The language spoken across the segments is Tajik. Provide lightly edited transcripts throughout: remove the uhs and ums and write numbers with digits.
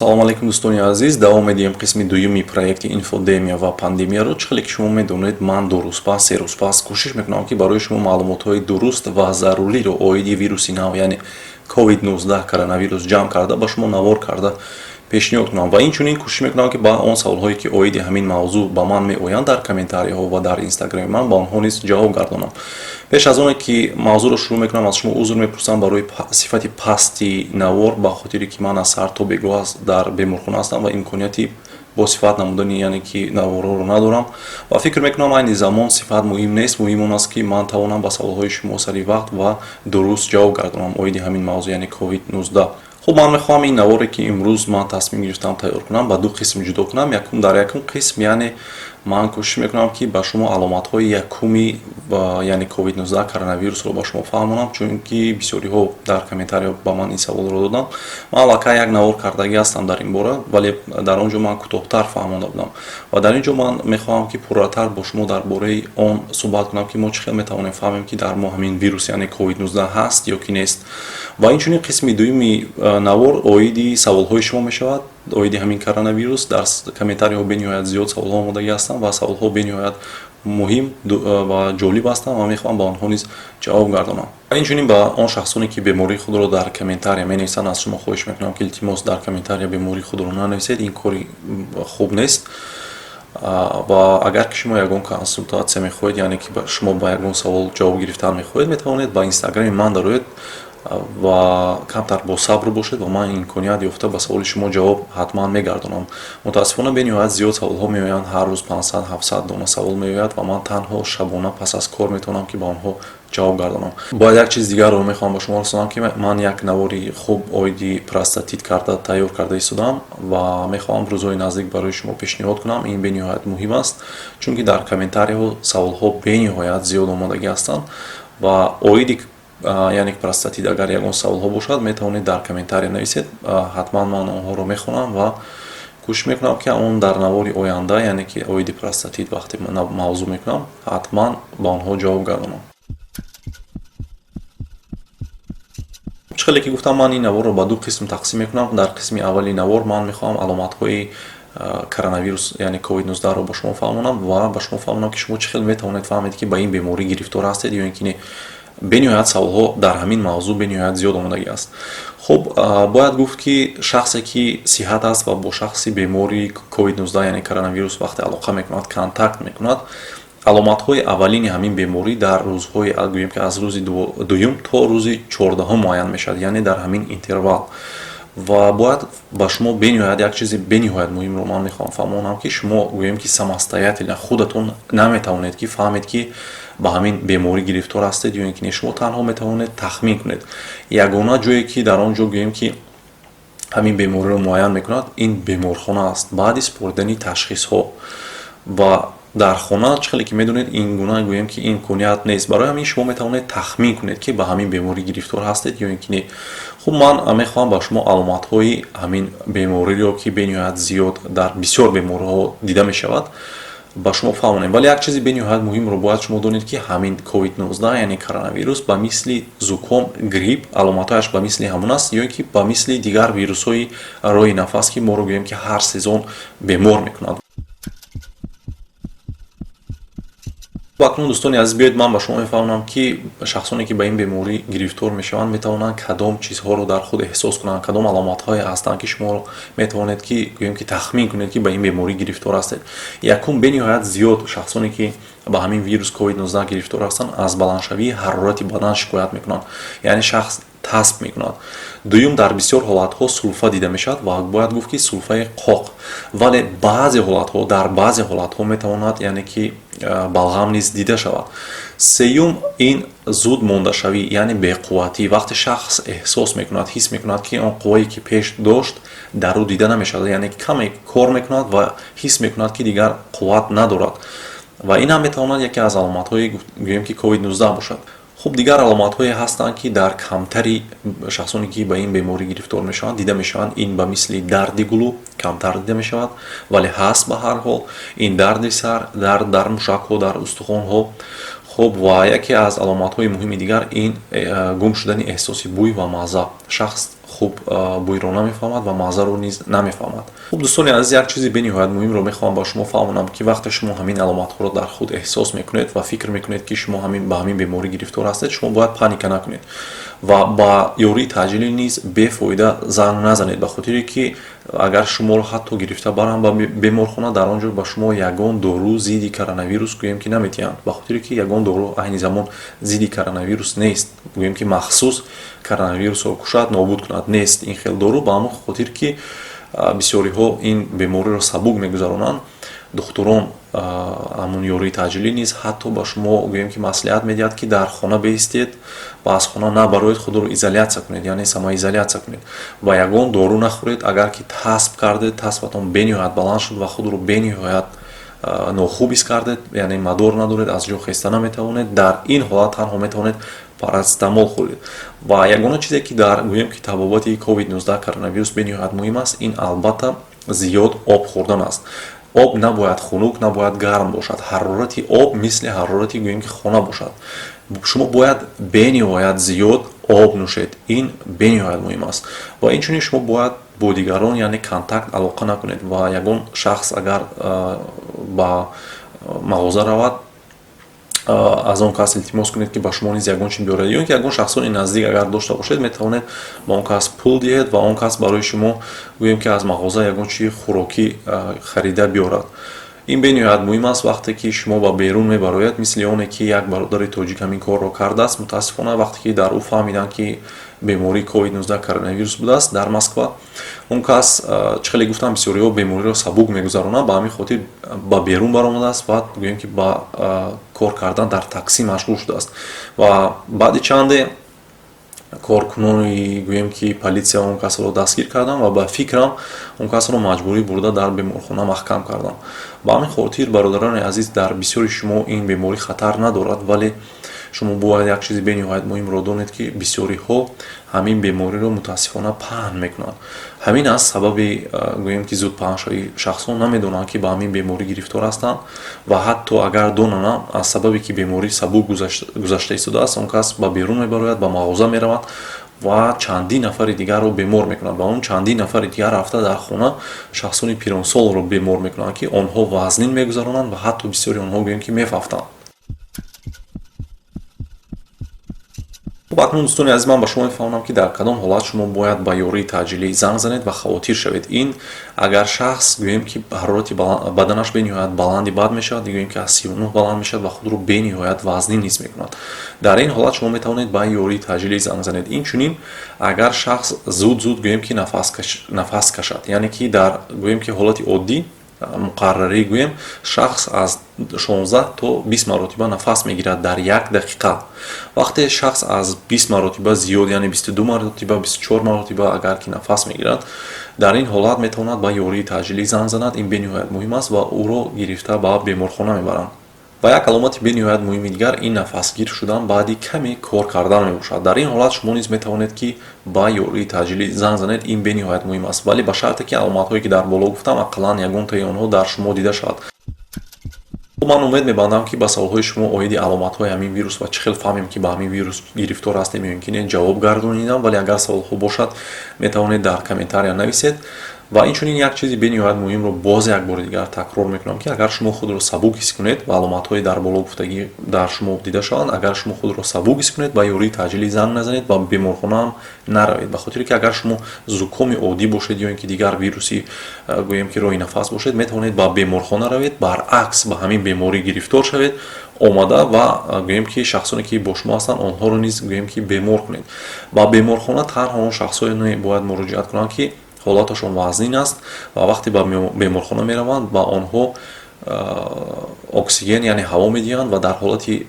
Салом алейкум, дӯстони азиз. Давом медиҳем қисми дуюми проекти инфодемия ва пандемияро. Чӣ хеле ки шумо медонед, ман 2 рӯз пас, 3 рӯз пас кӯшиш мекунам, ки барои шумо маълумотҳои дуруст ва зарурӣро оиди вируси нав, яъне COVID-19, коронавирус ҷамъ карда, ба шумо навор карда пешниҳод кунам ва инчунин кӯшиш мекунам, ки ба он саволҳое, ки оиди ҳамин мавзӯъ ба ман меоянд дар комментарияҳо ва дар инстаграми ман, ба онҳо низ ҷавоб гардонам. Пеш аз оне ки мавзӯъро шурӯъ мекунам, аз шумо узр мепурсам барои сифати пасти навор, ба хотире ки ман аз саҳар то бегоҳ дар беморхона ҳастам ва имконияти бо сифат намудани, яъне ки наворҳоро надорам. Ва фикр мекунам, айни замон сифат муҳим нест, муҳим он аст, ки ман тавонам ба саволҳои шумо сари вақт ва дуруст ҷавоб гардонам оиди ҳамин мавзӯъ, яъне COVID-19. Хуб, ман мехоҳам ин наворе, ки имрӯз ман тасмим гирифтам тайёр кунам, ба ду қисм ҷудо кунам. Якум, дар якум қисм, яъне ман кӯшиш мекунам, ки ба шумо аломатҳои якуми, яъне COVID-19, коронавирусро ба шумо фаҳмонам, чунки бисёриҳо дар комментариҳо ба ман ин саволро доданд. Ман аллакай як навор кардагӣ ҳастам дар ин бора, вале дар он ҷо ман кӯтоҳтар фаҳмонда будам ва дар ин ҷо ман мехоҳам, ки пурратар бо шумо дар бораи он суҳбат кунам, ки мо чӣ хел метавонем фаҳмем, ки дар мо ҳамин вирус, яъне COVID-19 ҳаст ё ки нест. Ва инчунин қисми дуюми навор оиди саволҳои шумо мешавад оиди ҳамин коронавирус. Дар комментариҳо бениҳоят зиёд саволҳо омодагӣ ҳастанд ва саволҳо бениҳоят муҳим ва ҷолиб ҳастанд ва мехоҳам ба онҳо низ ҷавоб гардонам. Инчунин ба он шахсоне, ки бемории худро дар комментария менависанд, аз шумо хоҳиш мекунам, ки илтимос, дар комментария бемории худро нанависед, ин кори хуб нест. Ва агар ки шумо ягон консултатсия мехоҳед, яъне ки шумо ба ягон савол ҷавоб гирифтан мехоҳед, метавонед ба инстаграми ман дароед ва камтар босабр бошед ва ман имконият ёфта ба саволи шумо ҷавоб ҳатман мегардонам. Мутаассифона, бениҳоят зиёд саволҳо меоянд, ҳар рӯз 500, 700 дона савол меояд ва ман танҳо шабона пас аз кор метавонам, ки ба онҳо ҷавоб гардонам. Бояд як чиз дигарро мехоҳам ба шумо расонам, ки ман як навори хуб оиди простатит карда тайёр карда истодам ва мехоҳам рӯзҳои наздик барои шумо пешниҳод кунам. Ин бениҳоят муҳим аст, чунки дар комментариҳо саволҳо бениҳоят зиёд омодагӣ ҳастанд ва оиди, яъне простатит агар ягон саволҳо бошад, метавонед дар комментария нависед. Ҳатман ман онҳоро мехонам ва кӯшиш мекунам, ки он дар навори оянда, яъне ки оиди простатит вақте мавзӯъ мекунам, ҳатман ба онҳо ҷавоб гардонам. Чӣ хеле ки гуфтам, ман ин наворро ба ду қисм тақсим мекунам. Дар қисми аввали навор ман мехоҳам аломатҳои коронавирус, яъне COVID-19-ро ба шумо фаҳмонам ва ба шумо фаҳмонам, ки шумо чӣ хел метавонед фаҳмед, ки ба ин беморӣ гирифтор ҳастед ё ин ки не. Бениҳоят саволҳо дар ҳамин мавзӯъ бениҳоят зиёд омодагӣ аст. Хуб, бояд гуфт, ки шахсе, ки сиҳат аст ва бо шахси бемори COVID-19, яъне коронавирус, вақте алоқа мекунад, контакт мекунад, аломатҳои аввалини ҳамин беморӣ дар рӯзҳои, гӯем ки аз рӯзи дуюм то рӯзи 14-ҳум муайян мешавад, яъне дар ҳамин интервал. Ва бояд ба шумо бениҳоят як чизи бениҳоят муҳимро ман мехоҳам фаҳмонам, ки шумо, гӯем ки самостоятельно худатон наметавонед, ки фаҳмед, ки ба ҳамин беморӣ гирифтор ҳастед ё ин ки не. Шумо танҳо метавонед тахмин кунед. Ягона ҷое, ки дар он ҷо, гӯем ки ҳамин бемориро муайян мекунад, ин беморхона аст, баъди супоридани ташхисҳо. Ва дар хона, чӣ хеле ки медонед, ин гуна, гӯем ки имконият нест. Барои ҳамин шумо метавонед тахмин кунед, ки ба ҳамин беморӣ гирифтор ҳастед ё ин ки не. Хуб, ман мехоҳам ба шумо аломатҳои ҳамин бемориро, ки бениҳоят зиёд дар бисёр беморҳо дида мешавад, ба шумо фаҳмонем. Вале як чизи бениҳоят муҳимро бояд шумо донед, ки ҳамин COVID-19, яъне коронавирус, ба мисли зуком, грипп аломатҳояш ба мисли ҳамон аст ё ин ки ба мисли дигар вирусҳои роҳи нафас, ки моро, гӯем ки ҳар сезон бемор мекунад. Акнун, дӯстони азиз, биёед ман ба шумо мефаҳмонам, ки шахсоне, ки ба ин беморӣ гирифтор мешаванд, метавонанд кадом чизҳоро дар худ эҳсос кунанд, кадом аломатҳое ҳастанд, ки шумо метавонед, ки гӯем ки тахмин кунед, ки ба ин беморӣ гирифтор ҳастед. Якум, бениҳоят зиёд шахсоне, ки ба ҳамин вирус COVID-19 гирифтор ҳастанд, аз баландшавии ҳарорати бадан шикоят мекунанд, яъне шахс тасб мекунад. Дуюм, дар бисёр ҳолатҳо сулфа дида мешавад ва бояд гуфт, ки сулфаи қоқ, вале баъзе ҳолатҳо, дар баъзе ҳолатҳо метавонад, яъне ки балғам низ дида шавад. Сеюм, ин зуд мондашавӣ, яъне беқувватӣ. Вақте шахс эҳсос мекунад, ҳис мекунад, ки он қуввае, ки пеш дошт, дар ӯ дида намешавад, яъне каме кор мекунад ва ҳис мекунад, ки дигар қувват надорад, ва ин ҳам метавонад яке аз аломатҳои, гӯем ки COVID-19 бошад. Хуб, дигар аломатҳое ҳастанд, ки дар камтари шахсоне, ки ба ин беморӣ гирифтор мешаванд, дида мешаванд. Ин ба мисли дарди гулӯ камтар дида мешавад, вале ҳаст. Ба ҳар ҳол, ин дарди сар, дард дар мушакҳо, дар устухонҳо. Хуб, ва яке аз аломатҳои муҳими дигар ин гум шудани эҳсоси бӯй ва мазза. Шахс Хуб, бӯйро намефаҳмад ва маззаро низ намефаҳмад. Хуб, дӯстони азиз, як чизи бениҳоят муҳимро мехоҳам ба шумо фаҳмонам, ки вақте шумо ҳамин аломатҳоро дар худ эҳсос мекунед ва фикр мекунед, ки шумо ба ҳамин беморӣ гирифтор ҳастед, шумо бояд паника накунед ва ба ёрии таъҷилӣ низ бефоида занг назанед, ба хотире ки агар шуморо ҳатто гирифта баранд ба беморхона, дар он ҷо ба шумо ягон дору зидди коронавирус, гӯем ки, наметиҳанд, ба хотире ки ягон дору айни замон зидди коронавирус нест, гӯем ки махсус коронавирусро кушад, нобуд кунад, нест ин хел дору. Ба ҳамон хотир ки бисёриҳо ин бемориро сабук мегузаронанд, духтурон ҳамун ёрии таъҷилӣ низ ҳатто ба шумо, гӯем ки, маслиҳат медиҳад, ки дар хона беистед ва аз хона набароед, худро изолятсия кунед, яъне самоизолятсия кунед ва ягон дору нахӯред. Агар ки тасб кардед, тасбатон бениҳоят баланд шуд ва худро бениҳоят нохуб ҳис кардед, яъне мадор надоред, аз ҷо хеста наметавонед, дар ин ҳолат танҳо метавонед парацетамол хӯред. Ва ягона чизе, ки дар, гӯем ки, табобати COVID-19, коронавирус бениҳоят муҳим аст, ин албатта зиёд об хӯрдан аст. Об набояд хунук, набояд гарм бошад, ҳарорати об мисли ҳарорати, гӯем ки, хона бошад. Шумо бояд бениҳоят зиёд об нӯшед, ин бениҳоят муҳим аст. Ва инчунин шумо бояд бо дигарон, яъне контакт, алоқа накунед ва ягон шахс агар ба мағоза равад, аз он кас илтимос кунед, ки ба шумо низ ягон чи биёрад, ё ин ки ягон шахсони наздик агар дошта бошед, метавонед ба он кас пул диҳед ва он кас барои шумо, гӯем ки, аз мағоза ягон чи хӯрокӣ харида биёрад. Ин бениҳоят муҳим аст. Вақте ки шумо ба берун мебароед, мисли оне ки як бародари тоҷик ҳамин корро кардааст, мутаассифона, вақте ки дар ӯ фаҳмиданд, ки бемории COVID-19, коронавирус будааст дар Москва, он кас, чӣ хеле гуфтам, бисёриҳо бемориро сабук мегузаронанд, ба ҳамин хотир ба берун баромадааст ва, гӯем ки, ба кор кардан дар таксӣ машғул шудааст. Ва баъди чанде коркунони, гӯем ки, политсия он касро дастгир карданд ва, ба фикрам, он касро маҷбурӣ бурда дар беморхона маҳкам карданд. Ба ҳамин хотир, бародарони азиз, дар бисёри шумо ин беморӣ хатар надорад, вале шумо бояд як чизи бениҳоят муҳимро донед, ки бисёриҳо ҳамин бемориро мутаассифона паҳн мекунанд. Ҳамин аст сабаби, гӯем ки, зуд паҳншавии. Шахсон намедонанд, ки ба ҳамин беморӣ гирифтор ҳастанд, ва ҳатто агар донанд, аз сабабе ки беморӣ сабук гузашта истодааст, он кас ба берун мебарояд, ба мағоза меравад ва чандин нафари дигарро бемор мекунад. Ва он чандин нафари дигар рафта дар хона шахсони пиронсолро бемор мекунанд, ки онҳо вазнин мегузаронанд ва ҳатто бисёри онҳо, гӯем ки, мефавтанд. Хуб, акнун, дӯстони азиз, ман ба шумо мефаҳмонам, ки дар кадом ҳолат шумо бояд ба ёрии таъҷилӣ занг занед ва хавотир шавед. Ин агар шахс, гӯем ки, ҳарорати баданаш бениҳоят баланди бад мешавад, гӯем ки, аз 39 баланд мешавад ва худро бениҳоят вазнин ҳис мекунад, дар ин ҳолат шумо метавонед ба ёрии таъҷилӣ занг занед. Инчунин агар шахс зуд зуд, гӯем ки, нафас кашад, яъне ки дар, гӯем ки, ҳолати оддӣ, муқаррарӣ, гӯем, шахс аз 16 то 20 маротиба нафас мегирад дар як дақиқа. Вақте шахс аз 20 маротиба зиёд, яъне 22 маротиба, 24 маротиба агар ки нафас мегирад, дар ин ҳолат метавонад ба ёрии таъҷилӣ занг занад. Ин бениҳоят муҳим аст ва ӯро гирифта ба беморхона мебаранд. Ва як аломати бениҳоят муҳими дигар ин нафасгир шудан баъди каме кор кардан мебошад. Дар ин ҳолат шумо низ метавонед, ки ба ёрии таъҷилӣ занг занед. Ин бениҳоят муҳим аст, вале ба шарте ки аломатҳое, ки дар боло гуфтам, ақаллан ягонтаи онҳо дар шумо дида шавад. Ман умед мебандам, ки ба саволҳои шумо оиди аломатҳои ҳамин вирус ва чӣ хел фаҳмем, ки ба ҳамин вирус гирифтор ҳастем ё ин ки не, ҷавоб гардонидам. Вале агар саволҳо бошад, метавонед дар комментария нависед. Ва инчунин як чизи бениҳоят муҳимро боз як бори дигар такрор мекунам, ки агар шумо худро сабук ҳис кунед ва аломатҳои дар боло гуфтагӣ дар шумо дида шаванд, агар шумо худро сабук ҳис кунед, ба ёрии таъҷилӣ занг назанед ва беморхонаам наравед, ба хотире ки агар шумо зукоми оддӣ бошед ё ин ки дигар вируси, гӯем ки, роҳи нафас бошед, метавонед ба беморхона равед, баръакс ба ҳамин беморӣ гирифтор шавед, омада ва, гӯем ки, шахсоне, ки бо шумо ҳастанд, онҳоро низ, гӯем ки, бемор кунед. Ба беморхона танҳо он шахсоне бояд муроҷиат кунанд, ки ҳолаташон вазнин аст ва вақте ба беморхона мераванд, ба онҳо оксиген, яъне ҳаво медиҳанд. Ва дар ҳолати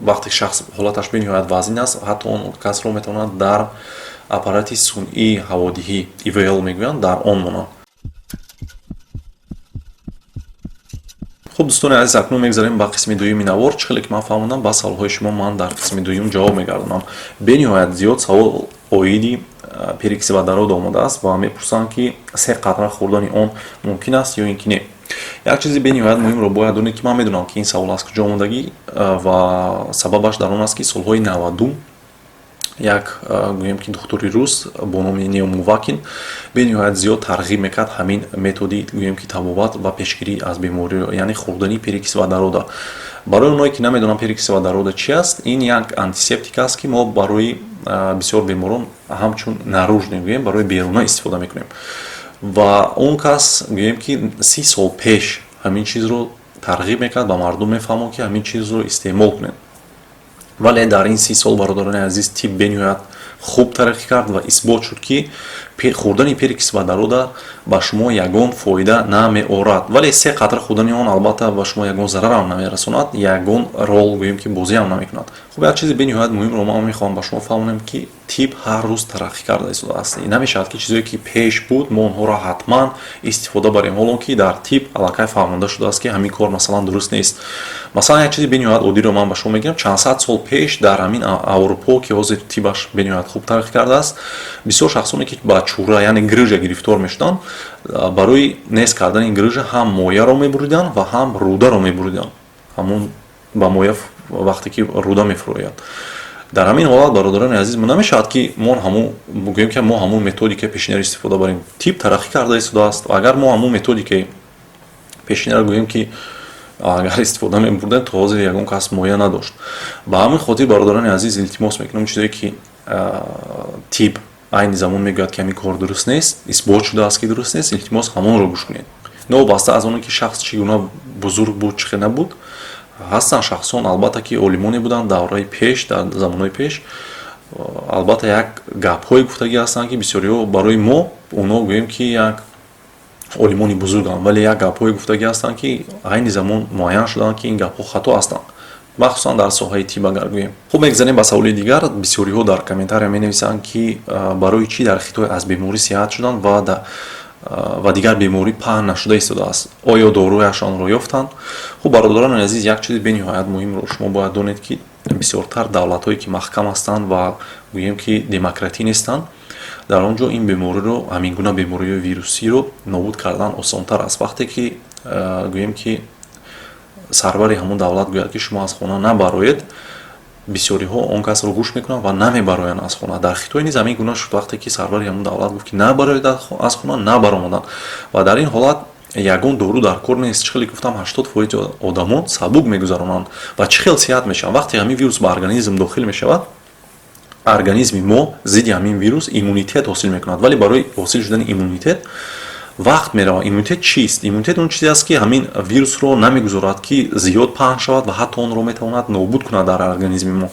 вақте шахс ҳолаташ бениҳоят вазнин аст, ҳатто он касро метавонанд дар аппарати сунъии ҳаводиҳӣ, ИВЛ мегӯянд, дар он монанд. Хуб, дӯстони азиз, акнун мегзарем ба қисми дуюми навор. Чӣ хеле ки ман фаҳмодам, ба саволҳои шумо ман дар қисми дуюм ҷавоб мегардонам. Бениҳоят зиёд савол оиди перекиси водород омадааст ва мепурсанд, ки се қатра хӯрдани он мумкин аст ё ин ки не. Як чизи бениҳоят муҳимро бояд донед, ки ман медонам, ки ин савол аз куҷо омадагӣ ва сабабаш дар он аст, ки солҳои 90-ум Як, гӯем ки, духтури рус бо номи Неумывакин бениҳоят зиёд тарғиб мекард ҳамин методи, гӯем ки, табобат ва пешгирӣ аз бемориро, яъне хӯрдани перекиси водорода. Барои оное ки намедонам перекиси водорода чи аст, ин як антисептик аст, ки мо барои бисёр беморон ҳамчун наружный, гӯем, барои беруна истифода мекунем. Ва он кас, гӯем ки, 30 сол пеш ҳамин чизро тарғиб мекард, ба мардум мефаҳмонд, ки ҳамин чизро истеъмол кунед. Вале дар ин 30 сол, бародарони азиз, тиб бениҳоят хуб тараққӣ кард ва исбот шуд, ки хӯрдани перекиси водорода ба шумо ягон фоида намеорад. Вале се қатра хӯрдани он, албатта, ба шумо ягон зарарам намерасонад, ягон рол, гӯем ки, бозиам намекунад. Хуб, як чизи бениҳоят муҳимро ман мехоҳам ба шумо фаҳмонем, ки тиб ҳар рӯз тараққӣ карда истодааст. Намешавад, ки чизое ки пеш буд, мо онҳоро ҳатман истифода барем, ҳолон ки дар тиб аллакай фаҳмонда шудааст, ки ҳамин кор, масалан, дуруст нест. Масалан, як чизи бениҳоят оддиро ман ба шумо мегӯям. Чанд сад сол пеш дар ҳамин Аврупо, ки ҳозир тибаш бениҳоят хуб тараққӣ кардааст, бисёр шахсоне ки ба чӯра, яъне грыжа гирифтор мешуданд, барои нест кардани грыжа ҳам мояро мебуриданд ва ҳам рӯдаро мебуриданд. Ҳамун ба моя вақте ки рӯда мефурояд. Дар ҳамин ҳолат, бародарони азиз, намешавад, ки мо ҳамун гӯем, ки мо ҳамун методикаи пешинаро истифода барем. Тиб тараққӣ карда истодааст. Агар мо ҳамун методикаи пешинаро, гӯем ки, агар истифода мебурдем, то ҳозир ягон кас моя надошт. Ба ҳамин хотир, бародарони азиз, илтимос мекунам: чизое ки тиб айни замон мегӯяд, ки ҳамин кор дуруст нест, исбот шудааст, ки дуруст нест, илтимос, ҳамонро гӯш кунед, новобаста аз оне ки шахс чӣ гуна бузург буд, чӣ хел набуд. Ҳастанд шахсон, албатта, ки олимоне буданд давраи пеш, дар замонҳои пеш, албатта, як гапҳое гуфтагӣ ҳастанд, ки бисёриҳо барои мо онҳо, гӯем ки, як олимони бузурганд, вале як гапҳое гуфтагӣ ҳастанд, ки айни замон муайян шуданд, ки ин гапҳо хато ҳастанд, махсусан дар соҳаи тиб агар гӯем. Хуб, мегзарем ба саволи дигар. Бисёриҳо дар комментария менависанд, ки барои чӣ дар Хитой аз беморӣ сиҳат шуданд ва дигар беморӣ паҳн нашуда истодааст? Оё доруяшонро ёфтанд? Хуб, бародарони азиз, як чизи бениҳоят муҳимро шумо бояд донед, ки бисёртар давлатҳое ки маҳкам ҳастанд ва, гӯем ки, демократӣ нестанд, дар он ҷо ин бемориро, ҳамин гуна бемориҳои вирусиро нобуд кардан осонтар аст. Вақте ки, гӯем ки, сарвари ҳамон давлат гӯяд, ки шумо аз хона набароед, бисёриҳо он касро гӯш мекунанд ва намебароянд аз хона. Дар Хитой низ ҳамин гуна шуд. Вақте ки сарвари ҳамон давлат гуфт, ки набароед аз хона, набаромаданд. Ва дар ин ҳолат ягон дору дар кор нест. Чӣ хеле гуфтам, 80% одамон сабук мегузаронанд. Ва чӣ хел сиҳат мешаванд? Вақте ҳамин вирус ба организм дохил мешавад, организми мо зидди ҳамин вирус иммунитет ҳосил мекунад, вале барои ҳосил шудани иммунитет вақт меравад. Иммунитет чист? Иммунитет он чизе аст, ки ҳамин вирусро намегузорад, ки зиёд паҳн шавад ва ҳатто онро метавонад нобуд кунад дар организми мо.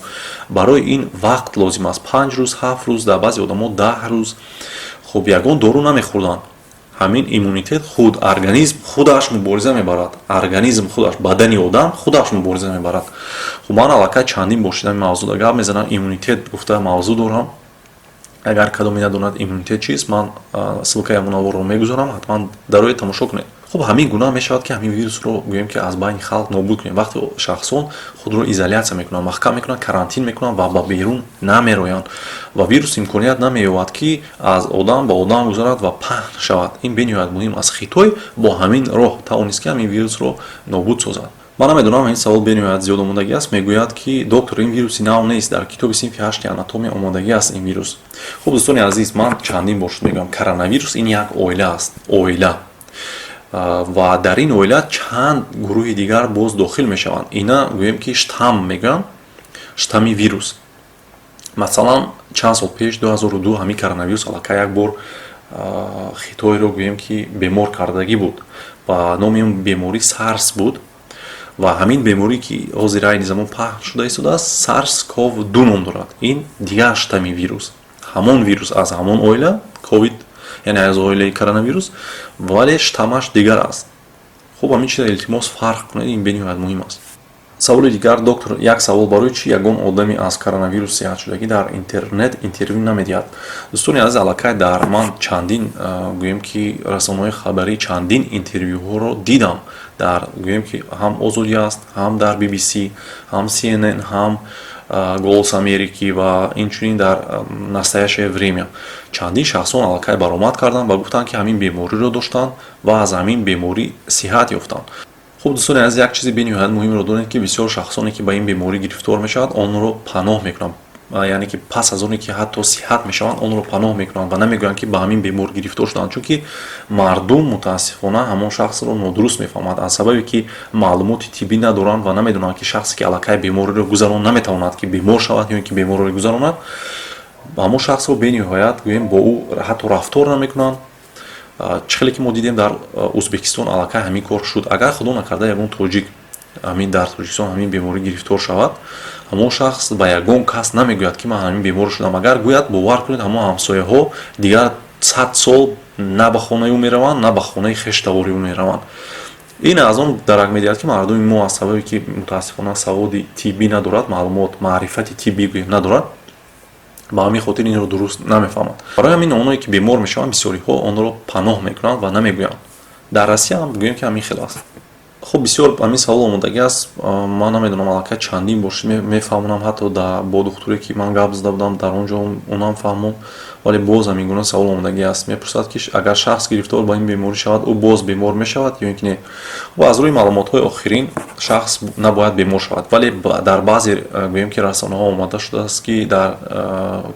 Барои ин вақт лозим аст: 5 рӯз, 7 рӯз, дар баъзе одамо 10 рӯз. Хуб, ягон дору намехӯрданд, ҳамин иммунитет худ, организм худаш мубориза мебарад. Организм худаш, бадани одам худаш мубориза мебарад. Хуб, ман аллакай чандин бор шуда ин мавзӯъда гап мезанам, иммунитет гуфта мавзӯъ дорам. Агар кадоме надонад иммунитет чист, ман ссылкаи ҳамон наворро мегузорам, ҳатман дароед, тамошо кунед. Хуб, ҳамин гуна мешавад, ки ҳамин вирусро, гӯем ки, аз байни халқ нобуд кунем. Вақте шахсон худро изолятсия мекунанд, маҳкам мекунанд, карантин мекунанд ва ба берун намероянд, ва вирус имконият намеёбад, ки аз одам ба одам гузарад ва паҳн шавад. Ин бениҳоят муҳим аст. Хитой бо ҳамин роҳ тавонист, ки ҳамин вирусро нобуд созад. Ман намедонам, ин савол бениҳоят зиёд омодагӣ аст. Мегӯяд, ки доктор, ин вируси нав нест, дар китоби синфи ҳашти анатомия омодагӣ аст ин вирус. Хуб, дӯстони азиз, ман чандин бор шуд мегӯям: коронавирус ин як оила аст, оила, ва дар ин оила чанд гурӯҳи дигар боз дохил мешаванд. Ина, гӯем ки, штамм мегӯянд, штамми вирус. Масалан, чанд сол пеш, 2002, ҳамин коронавирус аллакай як бор Хитойро, гӯем ки, бемор кардагӣ буд ва номи он беморӣ Сарс буд. Ва ҳамин беморӣ, ки ҳозир айни замон паҳн шуда истодааст, Сарс Ков 2 ном дорад. Ин дигар штамми вирус, ҳамон вирус, аз ҳамон оила ковид, яъне аз оилаи коронавирус, вале штаммаш дигар аст. Хуб, ҳамин чиза, илтимос, фарқ кунед, ин бениҳоят муҳим аст. Саволи дигар: доктор, як савол, барои чӣ ягон одами аз коронавирус сиҳатшудагӣ дар интернет интервю намедиҳад? Дӯстони азиз, аллакай дар ман чандин, гӯем ки, расонаҳои хабарӣ чандин интервюҳоро дидам. Дар, гӯем ки, ҳам Озодӣ аст, ҳам дар BBC, ҳам CNN, ҳам Голос Америки ва инчунин дар Настоящее время чандин шахсон аллакай баромад карданд ва гуфтанд, ки ҳамин бемориро доштанд ва аз ҳамин беморӣ сиҳат ёфтанд. Хуб, дӯстони азиз, як чизи бениҳоят муҳимро донед, ки бисёр шахсоне, ки ба ин беморӣ гирифтор мешавад, онро паноҳ мекунанд. Яъне ки пас аз оне ки ҳатто сиҳат мешаванд, онро паноҳ мекунанд ва намегӯянд, ки ба ҳамин бемор гирифтор шуданд, чунки мардум, мутаассифона, ҳамон шахсро нодуруст мефаҳмад, аз сабабе ки маълумоти тиббӣ надоранд ва намедонанд, ки шахсе ки аллакай бемориро гузаронд, наметавонад ки бемор шавад ё ин ки бемориро гузаронад. Ҳамон шахсро бениҳоят, гӯем, бо ӯ ҳатто рафтор намекунанд. Чӣ хеле ки мо дидем, дар Ӯзбекистон аллакай ҳамин кор шуд. Агар, худо накарда, ягон тоҷик ҳамин дар Тоҷикистон ҳамин беморӣ гирифтор шавад, ҳамон шахс ба ягон кас намегӯяд, ки ман ҳамин бемор шудам. Агар гӯяд, бовар кунед, ҳамон ҳамсояҳо дигар 100 сол на ба хонаи ӯ мераванд, на ба хонаи хештавори ӯ мераванд. Ин аз он дарак медиҳад, ки мардуми мо аз сабабе ки, мутаассифона, саводи тиббӣ надорад, маълумот, маърифати тиббӣ, гӯем, надорад, ба ҳамин хотир инро дуруст намефаҳмад. Барои ҳамин оное ки бемор мешаванд, бисёриҳо онро паноҳ мекунанд ва намегӯянд. Дар Россия ҳам, гӯем, ки ҳамин хел аст. Хуб, бисёр ҳамин савол омодагӣ аст. Ман намедонам, аллакай чандин бор мефаҳмонам, ҳатто бо духтуре ки ман гап зада будам дар он ҷо, онам фаҳмон, вале боз ҳамин гуна савол омодагӣ аст. Мепурсад, ки агар шахс гирифтор ба ин беморӣ шавад, ӯ боз бемор мешавад ё ин ки не? Хуб, аз рӯи маълумотҳои охирин шахс набояд бемор шавад, вале дар баъзе, гӯем ки, расонаҳо омода шудааст, ки дар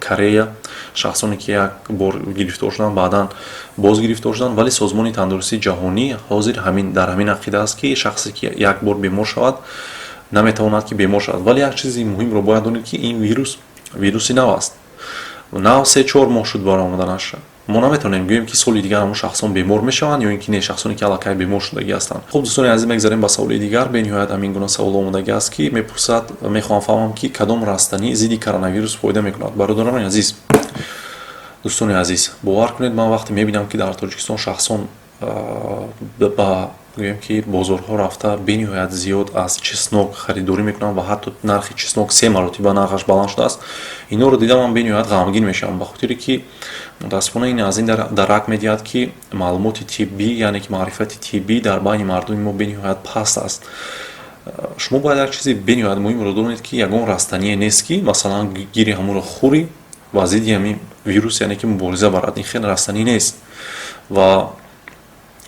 Корея шахсоне ки як бор гирифтор шуданд, баъдан боз гирифтор шуданд. Вале Созмони тандурустии ҷаҳонӣ ҳозир ҳамин дар ҳамин ақида аст, ки шахсе ки як бор бемор шавад, наметавонад ки бемор шавад. Вале як чизи муҳимро бояд донед, ки ин вирус вируси нав аст. Нав 3-4 моҳ шуд баромаданаш. Мо наметавонем гӯем, ки соли дигар ҳамон шахсон бемор мешаванд ё ин ки не, шахсоне ки аллакай бемор шудагӣ ҳастанд. Хуб, дӯстони азиз, мегзарем ба саволи дигар. Бениҳоят ҳамин гуна савол омодагӣ аст, ки мепурсад: мехоҳам фаҳмам, ки кадом растанӣ зидди коронавирус фоида мекунад. Бародарони азиз, дӯстони азиз, бовар кунед, ман вақте мебинам, ки дар Тоҷикистон шахсон ба, гӯем ки, бозорҳо рафта, бениҳоят зиёд аз чеснок харидорӣ мекунанд ва ҳатто нархи чеснок се маротиба нархаш баланд шудааст, инҳоро дида ман бениҳоят ғамгин мешавам, ба хотире ки, мутаассифона, ин аз ин дарак медиҳад, ки маълумоти тиббӣ, яъне ки маърифати тиббӣ дар байни мардуми мо бениҳоят паст аст. Шумо бояд як чизи бениҳоят муҳимро донед, ки ягон растание нест, ки масалан гири ҳамонро хӯрӣ ва зидди ҳамин вирус, яъне ки, мубориза барад. Ин хел растанӣ нест ва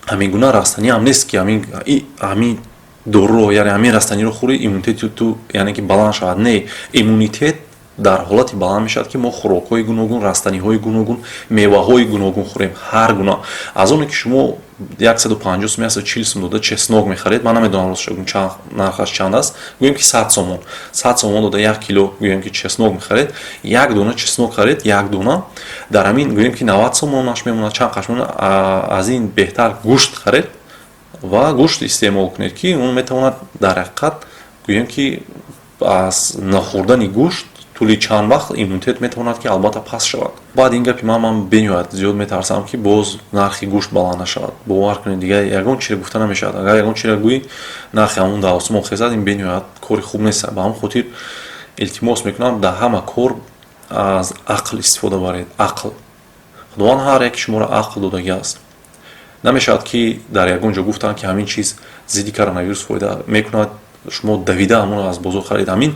ҳамин гуна растанӣ ҳам нест, ки ҳамин доруро, яъне ҳамин растаниро хӯрӣ, иммунитети ту, яъне ки, баланд шавад. Не, иммунитет дар ҳолати баланд мешавад, ки мо хӯрокҳои гуногун, растаниҳои гуногун, меваҳои гуногун хӯрем, ҳар гуна. Аз оне ки шумо 150 сум, 140 сум дода чеснок мехаред, ман намедонам, ростша, нархаш чанд аст, гӯем ки 100 сомон, 100 сомон дода 1 кило, гӯем ки, чеснок мехаред, як дона чеснок харед, як дона дар ҳамин, гӯем ки, 90 сомонаш мемонад, чанд қаш мемонад. Аз ин беҳтар гӯшт харед ва гӯшт истеъмол кунед, ки он метавонад дар ҳақиқат, гӯем ки, аз нахӯрдани гӯшт тӯли чанд вақт иммунитет метавонад ки албатта паст шавад. Баъд ин гапи ман бениҳоят зиёд метарсам, ки боз нархи гӯшт баланд нашавад. Бовар кунед, дигар ягон чизе гуфта намешавад. Агар ягон чизе гӯӣ, нархи ҳамон дар осмон хезад, ин бениҳоят кори хуб нест. Ба ҳамон хотир илтимос мекунам, дар ҳама кор аз ақл истифода баред. Ақл, Худованд ҳар яки шуморо ақл додагӣ аст. Намешавад, ки дар ягон ҷо гуфтанд, ки ҳамин чиз зидди коронавирус фоида мекунад, шумо давида ҳамонро аз бозор харид. Ҳамин,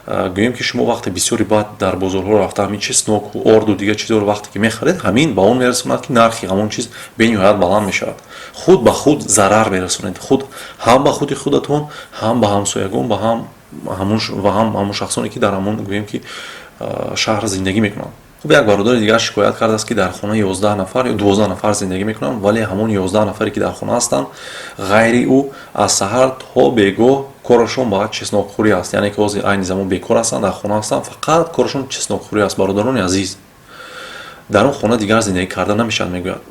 гӯем ки, шумо вақте бисёри баъд дар бозорҳо рафта, ҳамин чесноку орду дигар чизҳоро вақте ки мехаред, ҳамин ба он мерасонад, ки нархи ҳамон чиз бениҳоят баланд мешавад. Худ ба худ зарар мерасонед, худ ҳам ба худи худатон, ҳам ба ҳамсоягон ва ҳам ҳамон шахсоне ки дар ҳамон, гӯем ки, шаҳр зиндагӣ мекунанд. Хуб, як бародари дигар шикоят кардааст, ки дар хона 11 нафар ё 12 нафар зиндагӣ мекунанд, вале ҳамон 11 нафаре ки дар хона ҳастанд, ғайри ӯ, аз саҳар то бегоҳ корашон ба чеснокхӯрӣ аст. Яъне ки ҳозир айни замон бекор ҳастанд, дар хона ҳастанд, фақат корашон чеснокхӯрӣ аст. Бародарони азиз, дар он хона дигар зиндагӣ карда намешавад, мегӯяд.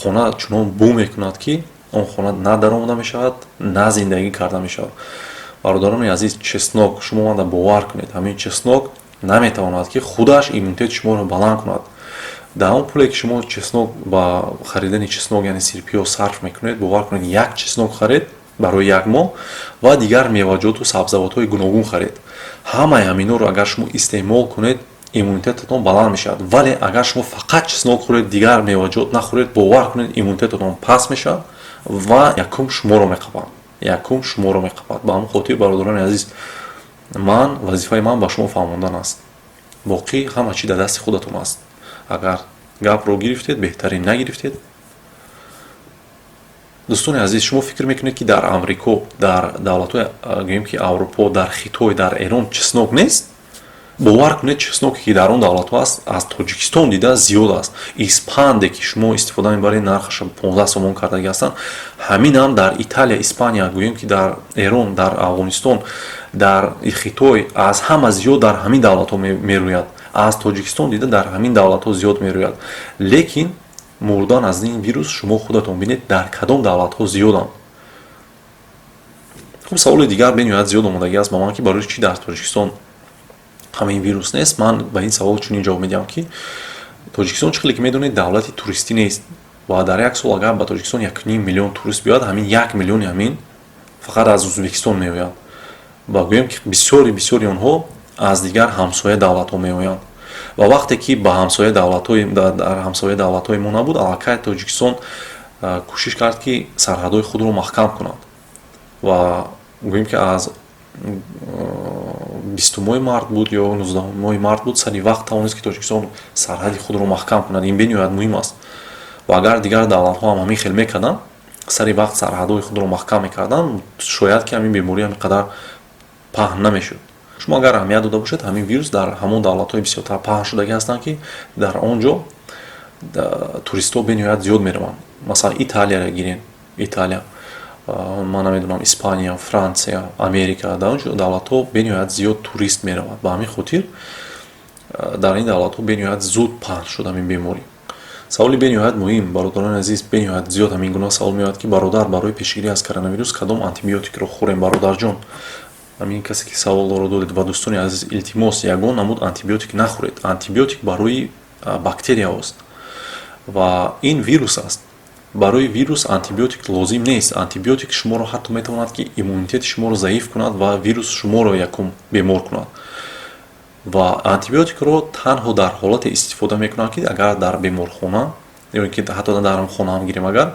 Хона чунон бӯ мекунад, ки он хона на даромада мешавад, на зиндагӣ карда мешавад. Бародарони азиз, чеснок, шумо манда бовар кунед, ҳамин чеснок наметавонад, ки худаш иммунитети шуморо баланд кунад. Дар он пуле ки шумо чеснок, ба харидани чеснок, яъне сирпиёз сарф мекунед, бовар кунед, як чеснок харед барои як моҳ ва дигар меваҷоту сабзавотҳои гуногун харед. Ҳамаи ҳаминҳоро агар шумо истеъмол кунед, иммунитетатон баланд мешавад. Вале агар шумо фақат чеснок хӯред, дигар меваҷот нахӯред, бовар кунед, иммунитетатон паст мешавад ва якум шуморо меқапад, якум шуморо меқапад. Ба ҳамон хотир, бародарони азиз, ман вазифаи ман ба шумо фаҳмондан аст, боқӣ ҳама чӣ дар дасти худатон аст. Агар гапро гирифтед, беҳтарин, нагирифтед. Дӯстони азиз, шумо фикр мекунед, ки дар Амрико, дар давлатҳои, гӯем ки, Аврупо, дар Хитой, дар Эрон чеснок нест? Бовар кунед, чесноке ки дар он давлатҳо аст, аз Тоҷикистон дида зиёд аст. Испанде ки шумо истифода мебаред, нархаша 15 сомон кардаги ҳастанд, ҳаминам дар Италия, Испания, гӯем ки дар Эрон, дар Афғонистон, дар Хитой аз ҳама зиёд дар ҳамин давлатҳо мерӯяд. Аз Тоҷикистон дида дар ҳамин давлатҳо зиёд мерӯяд. Лекин мурдан аз ин вирус, шумо худатон бинед, дар кадом давлатҳо зиёданд. Хуб, саволи дигар бениҳоят зиёд омодагӣ аст ба ман, ки барои чӣ дар Тоҷикистон ҳамин вирус нест. Ман ба ин савол чунин ҷавоб медиҳам, ки Тоҷикистон, чӣ хеле ки медонед, давлати туристӣ нест ва дар як сол агар ба Тоҷикистон 1,5 миллион турист биёяд, ҳамин 1 миллиони ҳамин фақат аз Ӯзбекистон меояд ва гӯем ки бисёри бисёри онҳо аз дигар ҳамсоя давлатҳо меоянд. Ва вақте ки ба ҳамсоя давлатҳои дар ҳамсоя давлатҳои мо набуд, аллакай Тоҷикистон кӯшиш кард, ки сарҳадҳои худро маҳкам кунад ва гӯем ки аз 20-мои март буд ё 19-мои март буд, сари вақт тавонист, ки Тоҷикистон сарҳади худро маҳкам кунад. Ин бениҳоят муҳим аст. Ва агар дигар давлатҳо ҳам ҳамин хел мекарданд, сари вақт сарҳадҳои худро маҳкам мекарданд, шояд ки ҳамин беморӣ ҳамин қадар паҳн намешуд. Шумо агар аҳамият дода бошед, ҳамин вирус дар ҳамон давлатҳои бисёртар паҳн шудагӣ ҳастанд, ки дар он ҷо туристҳо бениҳоят зиёд мераванд. Масалан, Италияро гирем, Италия, ман намедонам, Испания, Франсия, Америка, дар он ҷо давлатҳо бениҳоят зиёд турист меравад. Ба ҳамин хотир дар ин давлатҳо бениҳоят зуд паҳн шуд ҳамин беморӣ. Саволи бениҳоят муҳим, бародарони азиз, бениҳоят зиёд ҳамин гуна савол меояд, ки бародар, барои пешгирӣ аз коронавирус кадом антибиотикро хӯрем? Бародарҷон, ҳамин касе ки саволро додед ва дӯстони азиз, илтимос, ягон намуд антибиотик нахӯред. Антибиотик барои бактерияҳост ва ин вирус аст. Барои вирус антибиотик лозим нест. Антибиотик шуморо ҳатто метавонад, ки иммунитети шуморо заиф кунад ва вирус шуморо якум бемор кунад. Ва антибиотикро танҳо дар ҳолате истифода мекунанд, ки агар дар беморхона ё ки ҳатто дар хона ҳам гирем, агар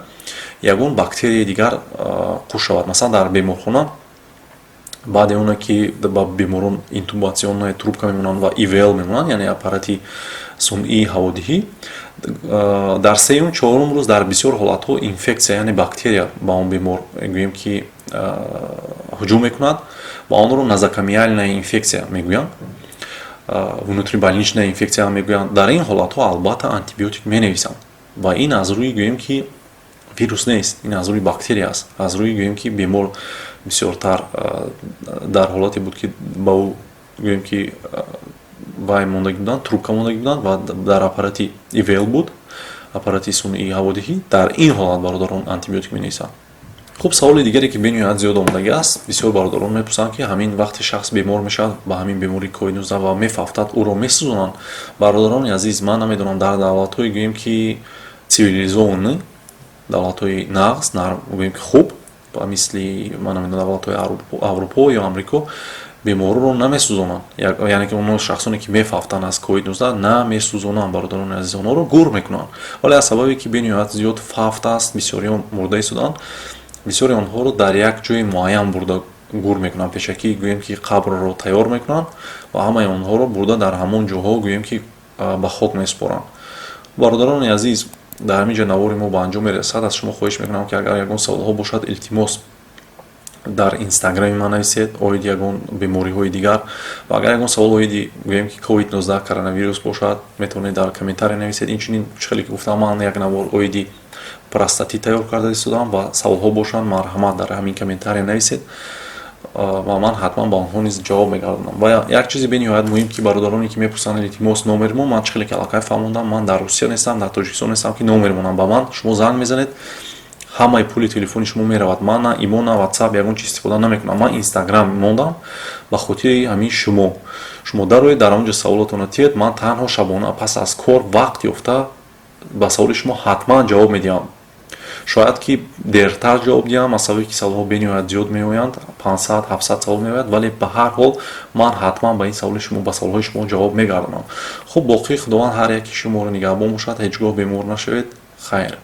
ягон бактерияи дигар қуш шавад. Масалан, дар беморхона баъде оне ки ба беморон интубационная трубка мемонанд ва ИВЛ мемонанд, яъне аппарати сунъии ҳаводиҳӣ, дар сеюм, чорум рӯз дар бисёр ҳолатҳо инфексия, яъне бактерия ба он бемор, гӯем ки, ҳуҷум мекунад ва онро нозокомиальная инфексия мегӯянд, внутрибольничная инфексия мегӯянд. Дар ин ҳолатҳо албатта антибиотик менависанд ва ин аз рӯи, гӯем ки, вирус нест, ин аз рӯи бактерия аст. Аз рӯи, гӯем ки, бемор бисёртар дар ҳолате буд, ки ба ӯ, гӯем ки, вай мондагӣ буданд, трубка мондагӣ буданд ва дар аппарати ИВЛ буд, аппарати сунъии ҳаводиҳӣ. Дар ин ҳолат, бародарон, антибиотик менависанд. Хуб, саволи дигаре, ки бениҳоят зиёд омодагӣ аст, бисёр бародарон мепурсанд, ки ҳамин вақте шахс бемор мешавад ба ҳамин бемории ковид-19 ва мефавтад, ӯро месӯзонанд? Бародарони азиз, ман намедонам, дар давлатҳои, гӯем ки, цивилизованный, давлатҳои нағз, гӯем ки хуб, ба мисли, ман намедонам, давлатҳои Аврупо ё Амрико, беморро намесӯзонанд. Яъне ки онҳо, шахсоне ки мефавтанд аз ковид-19, намесӯзонанд, бародарони азиз, онҳоро гур мекунанд. Вале аз сабабе ки бениҳоят зиёд фавт аст, бисёриҳо мурда истоданд, бисёри онҳоро дар як ҷои муайян бурда гур мекунанд. Пешакӣ, гӯем ки, қабрро тайёр мекунанд ва ҳамаи онҳоро бурда дар ҳамон ҷоҳо, гӯем ки, ба хок месупоранд. Бародарони азиз, дар ҳамин ҷо навори мо ба анҷом мерасад. Аз шумо хоҳиш мекунам, ки агар ягон саволҳо бошад, илтимос, дар Инстаграми ман нависед оиди ягон бемориҳои дигар. Ва агар ягон савол оиди, гӯем ки, ковид-19, коронавирус бошад, метавонед дар комментария нависед. Инчунин, чӣ хеле ки гуфтам, ман як навор оиди простатит тайёр карда истодам ва саволҳо бошанд, марҳамат, дар ҳамин комментария нависед ва ман ҳатман ба онҳо низ ҷавоб мегардонам. Ва як чизи бениҳоят муҳим, ки бародароне ки мепурсанд, илтимос, номери мо, ман чӣ хеле ки аллакай фаҳмондам, ман дар Русия нестам, дар Тоҷикистон нестам, ки номер монам. Ба ман шумо занг мезанед, ҳамаи пули телефони шумо меравад. Ман на имо, на Ватсап, ягон чиз истифода намекунам. Ман Инстаграм мондам ба хотири ҳамин шумо. Шумо дароед, дар он ҷо саволотонро тиед. Ман танҳо шабона пас аз кор вақт ёфта ба саволи шумо ҳатман ҷавоб медиҳам. Шояд ки дертар ҷавоб диҳам, аз сабаби ки саволҳо бениҳоят зиёд меоянд, 500, 700 савол меояд, вале ба ҳар ҳол ман ҳатман ба ин саволи шумо, ба саволҳои шумо ҷавоб мегардонам. Хуб, боқӣ Худованд ҳар яки шуморо нигаҳбон бошад. Ҳеҷ гоҳ бемор нашавед. Хайр.